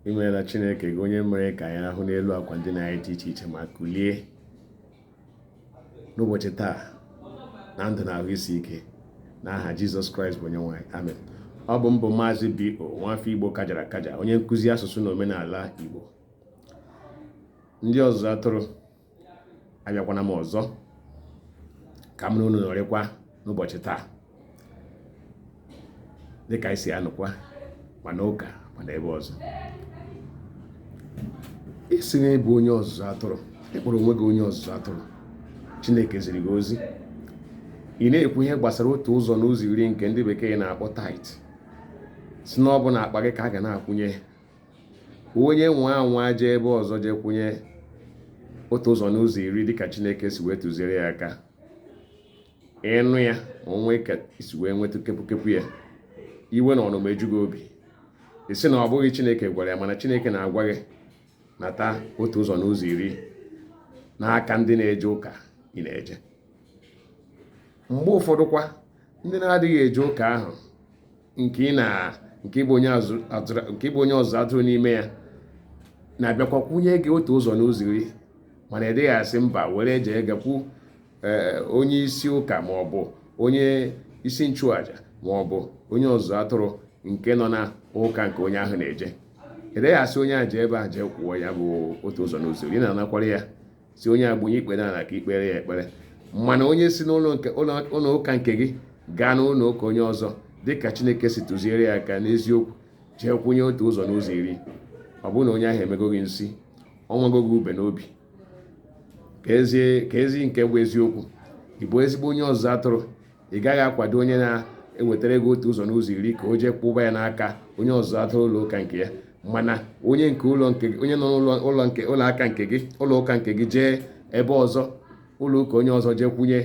Imeela Chineke gị onye mere ka anyị rahụ n'elu akwa ndina anyị dị iche iche ma kulie n'ụbọchị taa na ndụ na ahụ isi ike, n'aha Jizọs Kraịst bụ onye nwe anyị, amen. Ọ bụ m bụ Maazị B.O. nwafọ Igbo kajara akaja, onye nkụzi asụsụ na omenala Igbo. Ndị ọzụzụ atụrụ, abịakwana m ọzọ ka m na unu nọrịkwa n'ụbọchị taa dịka anyị si anọkwa ma n'ụka ma n'ebe ọzọ. Ị sị na ị bụ onye ọzụzụ atụrụ, ị kpọrọ onwe gị onye ọzụzụ atụrụ, Chineke ziri gị ozi, ị na-ekwu ihe gbasara otu ụzọ n'ụzọ iri nke ndị bekee na-akpọ tithe, sị na ọ bụ na akpa gị ka a ga na-akwụnye. Onye nwa anwa jee ebe ọzọ jee kwụnye otu ụzọ n'ụzọ iri dịka Chineke si wee tụziere ya aka, ị nụ ya ma o nwee ka i si wee nweta kepụkepụ ya, iwe na ọnụma eju gị obi, ị sị na ọ bụghị Chineke gwara ya, mana Chineke na-agwa gị nata otu ụzọ n'ụzọ iri n'aka ndị na-eje ụka ị na-eje. Mgbe ụfọdụ kwa, ndị na-adịghị eje ụka ahụ nke ị na nke ị bụ onye nke ị bụ onye ọzụzụ atụrụ n'ime ya na-abịakwa kwụnye gị otu ụzọ n'ụzọ iri, mana ị dịghị asị mba, were jee gakwu onye isi ụka ma ọ bụ onye isi nchụaja ma ọ bụ onye ọzụzụ atụrụ nke nọ na ụka nke onye ahụ na-eje. Ị dịghị asị onye a jee ebe a jee kwụọ ya bụ otu ụzọ n'ụzọ iri, na-anakwara ya, sị onye a gbunye ikpere n'ala ka i kpere ya ekpere. Mana onye si n'ụlọ nke ụlọ ụka nke gị gaa n'ụlọ ụka onye ọzọ dịka Chineke si tụziere ya aka n'eziokwu jee kwụnye otu ụzọ n'ụzọ iri, ọ bụrụ na onye ahụ emego gị nsi, ọ nwago gị ube n'obi, ka ezi nke bụ eziokwu, ị bụ ezigbo onye ọzụzụ atụrụ, ị gaghị akwado onye na-ewetara gị otu ụzọ n'ụzọ iri ka o jee kwụba ya n'aka onye ọzụzụ atụrụ ụlọ ụka nke ya. Mana onye nke ụlọ nke onye nọ n'ụlọ ụlọ nke ụlọ aka nke gị, ụlọ ụka nke gị, jee ebe ọzọ, ụlọ ụka onye ọzọ, jee kwụnye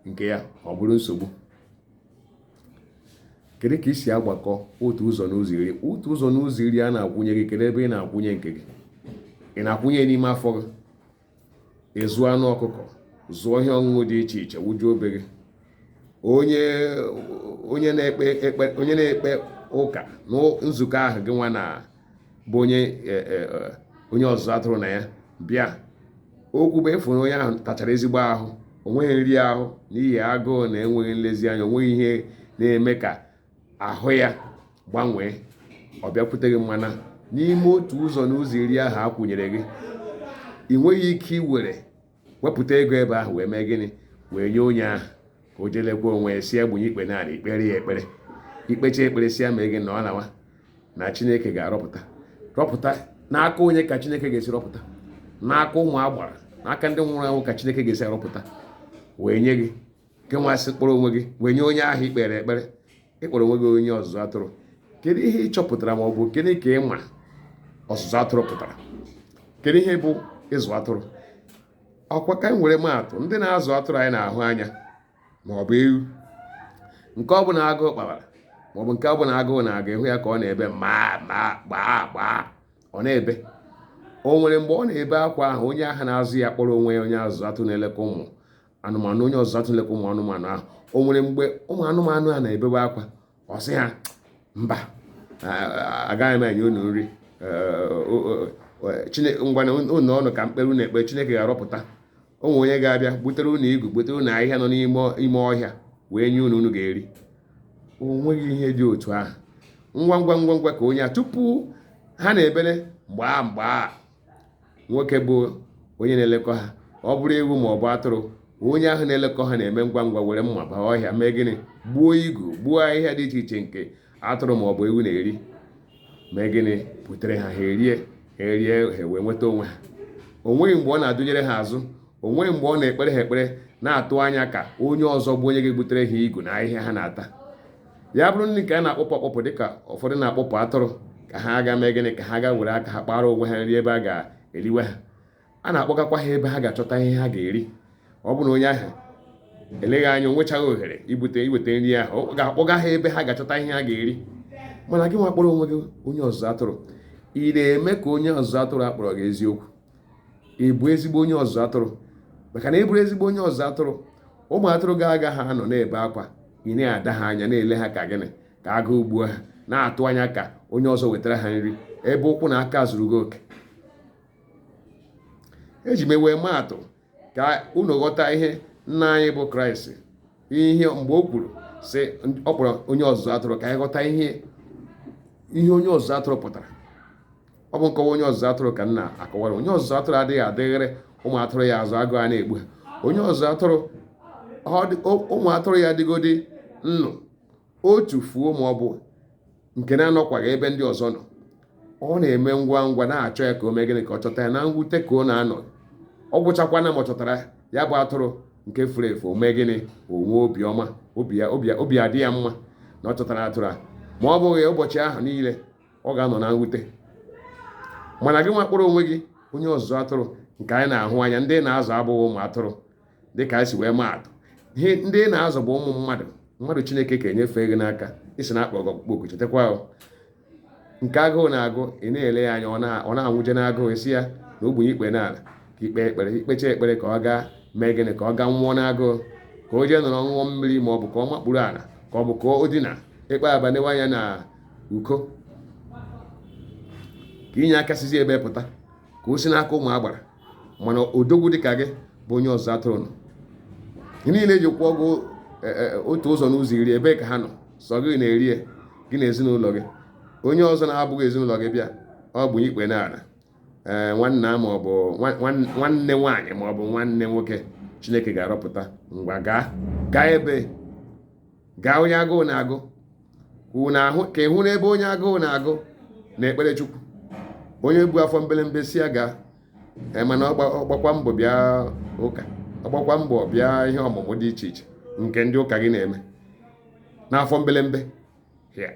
nke ya, ọ bụrụ nsogbu. Kedu ka i si agbakọ otu ụzọ n'ụzọ iri? Otu ụzọ n'ụzọ iri a na-akwụnye gị, kedu ebe ị na-akwụnye nke gị? Ị na-akwụnye n'ime afọ gị? Ị zụọ anụ ọkụkọ, zụọ ihe ọṅụṅụ dị iche iche, wụjuo be gị. Onye onye na-ekpe ekpe, onye na-ekpe ụka na nzukọ ahụ gị nwa na bụ onye onye ọzụzụ atụrụ na ya bịa okwu bụ ịfụ na onye ahụ tachara ezigbo ahụ, o nweghị nri ahụ n'ihi agụụ na enweghị nlezianya, o nweghị ihe na-eme ka ahụ ya gbanwee, ọ bịakwute gị. Mana n'ime otu ụzọ n'ụzọ iri ahụ a kwụnyere gị, ị nweghị ike iwere wepụta ego ebe ahụ wee mee gịnị, wee nye onye ahụ ka o jelekwa onwe ya, sị ya gbunye ikpere n'ala, i kpere ya ekpere, i kpecha ekpere, sị ya mee gịnị, na ọ nawa, na Chineke ga-arọpụta. Rọpụta n'aka onye ka Chineke ga-esi rọpụta? N'aka ụmụ agbara, n'aka ndị nwụrụ anwụ ka Chineke ga-esi arọpụta wee nye gị? Gị nwa sị kpọrọ onwe gị wee nye onye ahụ i kpere ekpere, ị kpọrọ onwe gị onye ọzụzụ atụrụ, kedu ihe ị chọpụtara ma ọ bụ kedu ka ị ma ọzụzụ atụrụ pụtara? Kedu ihe bụ ịzụ atụrụ? Ọkwa ka anyị were maatụ ndị na-azụ atụrụ anyị na-ahụ anya ma ọ bụ ewu, nke ọ bụla agụụ kpawara ma ọ bụ nke ọ bụla agụụ na-agụ, ị hụ ya ka ọ na-ebe ma ma gbaa gbaa, ọ na-ebe. O nwere mgbe ọ na-ebe akwa ahụ, onye ahụ na-azụ ya kpọrọ onwe ya onye azụ atụrụ na-elekọ ụmụ anụmanụ, onye ọzụzụ atụrụ na-elekọ ụmụ anụmanụ ahụ, o nwere mgbe ụmụ anụmanụ a na-ebewe akwa, ọ sị ha mba, agaghị m enye unu nri, ngwa unu ọnụ ka m kpere unu ekpere, Chineke ga-arọpụta o nwe onye ga-abịa gbutere unu igu, gbutere unu ahịhịa nọ n'ime ime ọhịa wee nye unu, unu ga-eri. O nweghị ihe dị otu ahụ. Ngwa ngwa ngwa ngwa ka onye a tupu ha na-ebere mgbaa mgbaa, nwoke bụ onye na-elekọ ha, ọ bụrụ ewu ma ọ bụ atụrụ, onye ahụ na-elekọ ha na-eme ngwa ngwa were mma baa ọhịa, mee gịnị, gbuo igu, gbuo ahịhịa dị iche iche nke atụrụ ma ọ bụ ewu na-eri, mee gịnị, butere ha, ha erie, ha erie, ha wee nweta onwe ha. O nweghị mgbe ọ na-adụnyere ha azụ, o nweghị mgbe ọ na-ekpere ha ekpere na-atụ anya ka onye ọzọ bụ onye ga-egbutere ha igu na ahịhịa ha na-ata. Ya bụrụ ndị nke a na-akpọpụ akpọpụ, dịka ụfọdụ na-akpọpụ atụrụ ka ha ga mee gịnị, ka ha ga were aka ha kpara onwe ha nri ebe a ga-eriwe ha, a na-akpọgakwa ha ebe ha ga-achọta ihe ha ga-eri. Ọ bụ na onye ahụ eleghị anya o nwechaghị ohere ibute iweta nri ahụ, ọ ga-akpọga ha ebe ha ga-achọta ihe ha ga-eri. Mana gị nwa kpọrọ onwe gị onye ọzụzụ atụrụ, ị na-eme ka onye ọzụzụ atụrụ akpọrọ gị eziokwu? Ị bụ ezigbo onye ọzụzụ atụrụ? Maka na ị bụrụ ezigbo onye ọzụzụ atụrụ, ụmụ atụrụ gị agaghị anọ na-ebe akwa, ị na-ada ha anya, na-ele ha ka gịnị, ka agụụ gbuo ha, na-atụ anya ka onye ọzọ wetara ha nri. Ebe ụkwụ na aka zuru gị oke. Eji m wee maa atụ ka unu ghọta ihe nna anyị bụ Kraịst, ihe mgbe o kwuru sị ọ kpọrọ onye ọzụzụ atụrụ, ka anyị ghọta ihe ihe onye ọzụzụ atụrụ pụtara. Ọ bụ nkọwa onye ọzụzụ atụrụ ka m na-akọwara. Onye ọzụzụ atụrụ adịghị adịghịrị ụmụ atụrụ ya azụ, agụụ a na-egbu ha. Onye ọzụzụ atụrụ, ụmụ atụrụ ya dịgodi nnụ otu fuo ma ọ bụ nke na-anọkwaghị ebe ndị ọzọ nọ, ọ na-eme ngwa ngwa na-achọ ya ka o mee gịnị? Ka ọ chọta ya. Na mwute ka ọ na-anọ, ọ gwụchakwana ma ọ chọtara ya bụ atụrụ nke furu efu, o mee gịnị? O nwee obi ọma, obi ya obi adị ya mma na ọ chọtara atụrụ a. Ma ọ bụghị, ụbọchị ahụ niile ọ ga-anọ na mwute. Mana gị nwa kpọrọ onwe gị onye ọzụzụ atụrụ nke anyị na-ahụ anya, ndị na-azụ abụghị ụmụ atụrụ dịka anyị si wee maa atụ. Ihe ndị na-azụ bụ ụmụ mmadụ, mmadụ Chineke ka enyefe gị n'aka, isi na-akpọ gị ọkpụkpọ oku. Chetakwa ahụ nke agụụ na-agụ, ị na-ele ya anya, ọ na-anwụje n'agụụ, isi ya na ogbenye ikpe n'ala ka ikpe ekpere, ikpecha ekpere ka ọ gaa mee gịnị? Ka ọ gaa nwụọ n'agụụ, ka o jee nọrọ ṅụọ mmiri, ma ọ bụ ka ọ makpuru ala, ka ọ bụ ka o dina ekpe abanewe anya na uko, ka inye aka sizi ebe pụta, ka o si n'aka ụmụ agbara. Mana odogwu dịka gị bụ onye ọzụzụ atụrụ nọ, ihe niile eji kwụọ gị otu ụzọ n'ụzọ iri, ebee ka ha nọ? Sọ gị na-eri ya, gị na ezinụlọ gị. Onye ọzọ na-abụghị ezinụlọ gị bịa, ọ bụ ikpe n'ala, ee, nwanna ma ọ bụ nwanne nwaanyị ma ọ bụ nwanne nwoke Chineke ga-arọpụta, ngwa, gaa, gaa ebe, gaa onye agụụ na-agụ ka ịhụ n'ebe onye agụụ na-agụ na ekpere Chukwu, onye bu afọ mbelembe si ya gaa. Mana ọ gbakwa mbọ bịa ụka, ọ gbakwa mbọ bịa ihe ọmụmụ dị iche iche nke ndị ụka gị na-eme n'afọ mbelembe ya,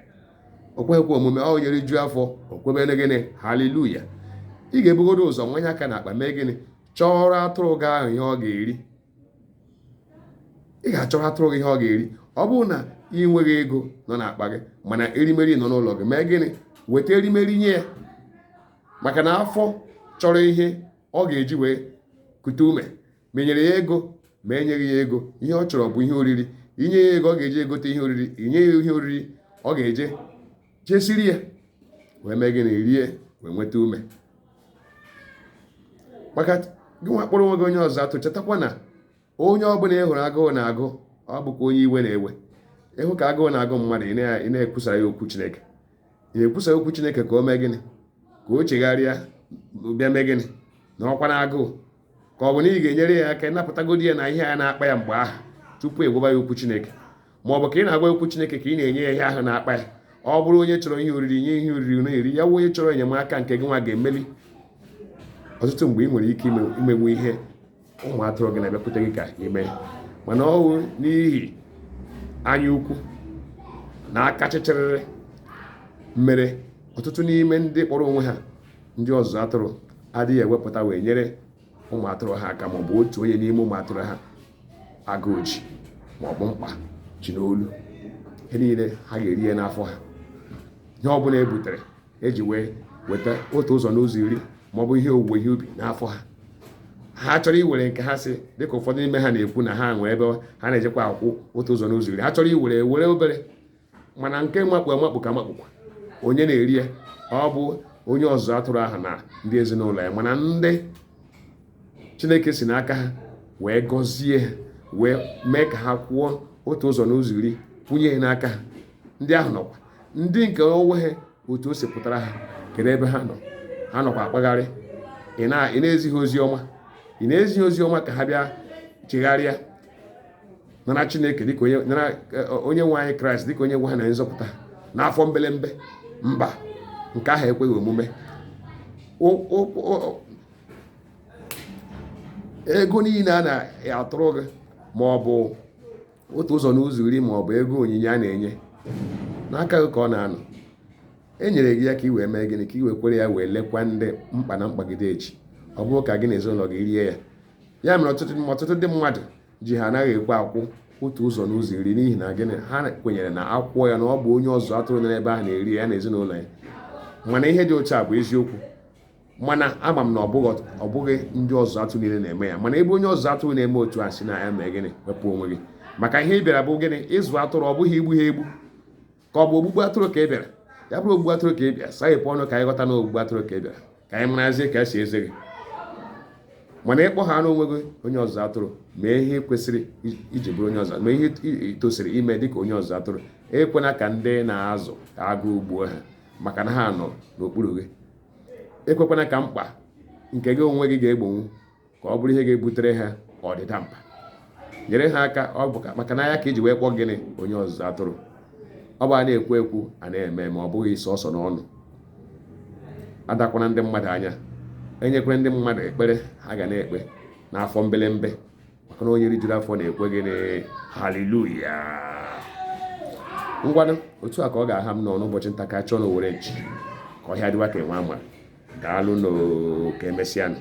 o kweghịkwa omume. Ọ nyere ju afọ, o kwebere gịnị? Haleluya! Ị ga-ebugodo ụzọ nwanye aka n'akpa, mee gịnị? Chọrọ atụrụ gị ahụ ihe ọ ga-eri. Ị ga-achọrọ atụrụ gị ihe ọ ga-eri. Ọ bụrụ na ị nweghị ego nọ n'akpa gị, mana erimeri nọ n'ụlọ gị, mee gịnị? Weta erimeri nye ya, maka na afọ chọrọ ihe ọ ga-eji wee kute ume. Ma e nyere ya ego, ma enyeghị ya ego, ihe ọ chọrọ bụ ihe oriri. Inye ya ego, ọ ga-eji egote ihe oriri. Inye ya ihe oriri, ọ ga-eje jesiri ya wee mee gịnị? Rie wee nweta ume. Maka gị nwa kpọrọ onwe gị onye ọzọ atụ, chetakwa na onye ọbụla ị hụrụ agụụ na-agụ, ọ bụkwa onye iwe na-ewe. Ịhụ ka agụụ na-agụ mmadụ, ị na-ekwusara ya okwu Chineke, ị na-ekwusara okwu Chineke ka o mee gịnị? Ka o chegharịa bịa mee gịnị? Na ọkwa na agụụ, ka ọ bụ na ị ga-enyere ya aka ịnapụtagodi ya na ihe a na-akpa ya mgbe ahụ tupu ị gwaba ya okwu Chineke? Ma ọ bụ ka ị na-agwa okwu Chineke ka ị na-enye ya ihe ahụ na-akpa ya? Ọ bụrụ onye chọrọ ihe oriri, nye ihe oriri na-eri ya. Wụ onye chọrọ enyemaka nke gị nwa ga-emeli. Ọtụtụ mgbe ị nwere ike imenwu ihe ụmụ atụrụ gị na-abịakwute gị ka ime, mana ọ wụ n'ihi anya ukwu na aka chịchịrịrị mere ọtụtụ n'ime ndị kpọrọ onwe ha ndị ọzụzụ atụrụ adịghị ewepụta wee nyere ụmụ atụrụ ha aka, maọbụ otu onye n'ime ụmụ atụrụ ha agụụ ji maọbụ mkpa ji n'olu. Ihe niile ha ga-eri ya n'afọ ha. Ihe ọbụla e butere eji wee weta otu ụzọ n'ụzọ iri maọbụ ihe owuwe ihe ubi n'afọ ha, ha chọrọ iwere nke ha si, dịka ụfọdụ n'ime ha na-ekwu na ha nwere ebe ha na-ejekwa akwụ otu ụzọ n'ụzọ iri. Ha chọrọ iwere, were obere, mana nke makpu amakpu ka makpukwa. Onye na-eri ya? Ọ bụ onye ọzụzụ atụrụ ahụ na ndị ezinụlọ ya. Mana ndị Chineke si n'aka ha wee gọzie ha, wee mee ka ha kwụọ otu ụzọ n'ụzọ iri kwụnye ha n'aka ha, ndị ahụ nọkwa. Ndị nke onwe ha, otu o si pụtara ha, kedu ebe ha nọ? Ha nọkwa akpagharị. Ị na-ezi ha ozi ọma, ị na-ezi ha ozi ọma ka ha bịa chegharịa, nara Chineke dịka onye, nara onye nwe anyị Kraịst dịka onye nwe ha na nzọpụta n'afọ mbelembe? Mba, nke ahụ ekweghị omume. Ego niile a na-atụrụ gị, ma ọ bụ otu ụzọ n'ụzọ iri, ma ọ bụ ego onyinye a na-enye, n'aka gị ka ọ na-anọ. E nyere gị ya ka ị wee mee gịnị? Ka ị wee kwere ya wee lekwa ndị mkpa na mkpagide echi, ọ bụrụ ka gị na ezinụlọ gị rie ya. Ya mere ọtụtụ ndị mmadụ ji ha anaghị ekwe akwụ otu ụzọ n'ụzọ iri. N'ihi na gịnị? Ha kwenyere na akwụkwọ ya na ọ bụ onye ọzụzụ atụrụ nọ n'ebe ahụ na-eri ya na ezinụlọ ya. Mana ihe dị otu a bụ eziokwu, mana ama m na ọ bụghị ndị ọzụzụ atụrụ niile na-eme ya. Mana ebe onye ọzụzụ atụrụ na-eme otu a, si na ya mee gịnị? Wepụ onwe gị. Maka ihe ị bịara bụ gịnị? Ịzụ atụrụ, ọ bụghị igbu ha egbu. Ka ọ bụ ogbugbu atụrụ ka ị bịara? Ya bụrụ ogbugbu atụrụ ka ị bịa, saghepụ ọnụ ka anyị ghọta na ogbugbu atụrụ ka ị bịara, ka anyị marazie ka e si eze gị. Mana ịkpọ ha n'onwe gị onye ọzụzụ atụrụ, mee ihe kwesịrị iji bụrụ onye ọzụzụ, mee ihe i tosiri ime dịka onye ọzụzụ atụrụ. Ekwena ka ndị ị na-azụ ka agụụ gbuo ha maka na ha nọ n'okpuru gị. Ekwekwana ka mkpa nke gị onwe gị ga-egbonwu ka ọ bụrụ ihe ga-ebutere ha ọdịda mba. Nyere ha aka, ọ bụ maka na ya ka e ji wee kpọọ gịnị onye ọzụzụ atụrụ. Ọ bụ a na-ekwu ekwu a na-eme ma ọ bụghị sọsọ n'ọnụ. Adakwana ndị mmadụ anya, enyekwara ndị mmadụ ekpere ha ga na-ekpe n'afọ mbelembe, maka na onye rijuru afọ na-ekwe gịnị haleluya. Ngwanụ, otu a ka ọ ga-aha m n'ọnụ ụbọchị nta ka a chụọ n'owere nchi, ka ọhịa dịwa ka enwe ama. Daalụ nụ, ka emesịanụ.